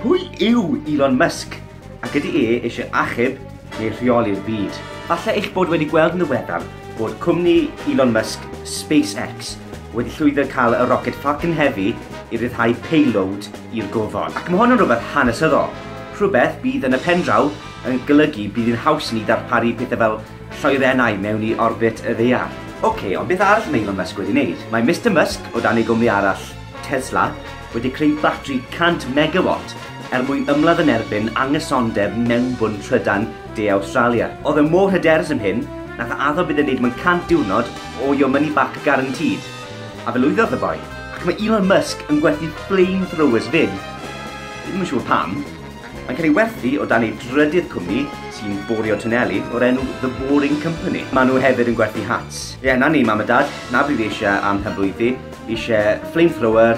Pwy yw Elon Musk? Ac ydy e eisiau achub neu rheoli'r byd? Falle eich bod wedi gweld yn ddiweddar bod cwmni Elon Musk, SpaceX, wedi llwyddo cael y rocket Falcon Heavy i ryddhau payload i'r gofod. Ac mae hwn yn rhywbeth hanesyddol. Rhywbeth bydd yn y pen draw yn golygu bydd yn haws ni ddarparu pethau fel lloerennau mewn i orbit y ddaear. Oce, ond beth arall mae Elon Musk wedi wneud? Mae Mr Musk, o dan ei gwmni arall, Tesla, wedi creu batri 100 megawatt er mwyn ymladd yn erbyn anghysondeb mewnbwn trydan De Awstralia. Oedd e mor hyderus am hyn, nath e addo bydd e'n neud mewn 100 diwrnod o your money back guaranteed. A fe lwyddodd y boi. Ac mae Elon Musk yn gwerthu flamethrowers 'fyd. Fi ddim yn siŵr pam. Mae'n cael ei werthu o dan ei drydydd cwmni sy'n borio twneli o'r enw The Boring Company. Maen nhw hefyd yn gwerthu hats. Ie, yeah, na ni, mam a dad. Na be fi eisiau am penblwydd fi. Fi eisiau flamethrower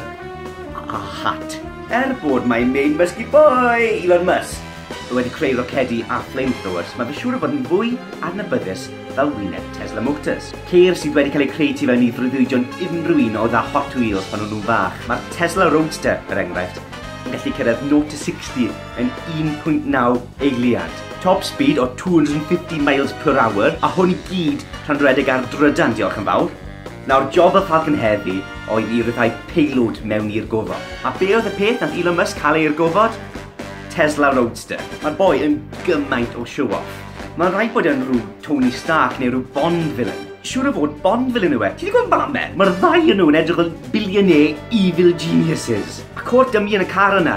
a hat. Er bod mae main Musky boy, Elon Musk, wedi creu rocedi a flamethrowers, mae fe siŵr o fod yn fwy adnabyddus fel wyneb Tesla Motors. Ceir sydd wedi cael eu creu tu fewn i freuddwydion unrhyw un oedd â Hot Wheels pan o'n nhw'n fach. Mae'r Tesla Roadster, er enghraifft, yn gallu cyrraedd 0 to 60 yn 1.9 eiliad. Top speed o 250 miles per hour, a hwn i gyd tra'n rhedeg ar drydan, diolch yn fawr. Nawr, job y Falcon Heavy oedd i ryddhau payload mewn i'r gofod. A be oedd y peth nath Elon Musk cael ei i'r gofod? Tesla Roadster. Mae'r boi yn gymaint o show-off. Mae'n rhaid bod e'n rhyw Tony Stark neu rhyw Bond villain. Siŵr o fod Bond villain yw e. Ti wedi gweld Batman? Mae'r ddau yn nhw yn edrych fel billionaire evil geniuses. Ac o'r dymi yn y car yna,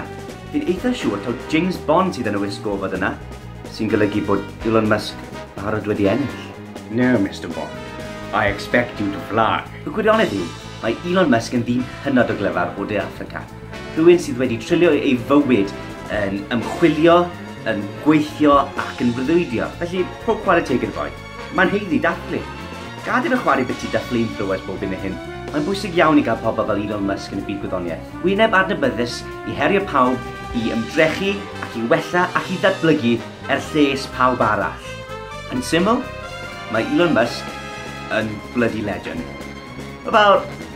fi'n eitha siŵr taw James Bond sydd yn y wisg gofod yna, sy'n golygu bod Elon Musk barod wedi ennill. No, Mr Bond. I expect you to fly. Y gwirionedd yw, mae Elon Musk yn ddyn hynod o glyfar o De Affrica. Rhywun sydd wedi treulio ei fywyd yn ymchwilio, yn gweithio ac yn breuddwydio. Felly, pob chwarae teg i'r boi. Mae'n haeddu dathlu. Gad iddo chwarae biti 'da flamethrowers bob hyn a hyn. Mae'n bwysig iawn i gael pobl fel Elon Musk yn y byd gwyddoniaeth. Wyneb adnabyddus i herio pawb, i ymdrechu ac i wella ac i ddatblygu er lles pawb arall. Yn syml, mae Elon Musk yn bloody legend. Hwyl fawr!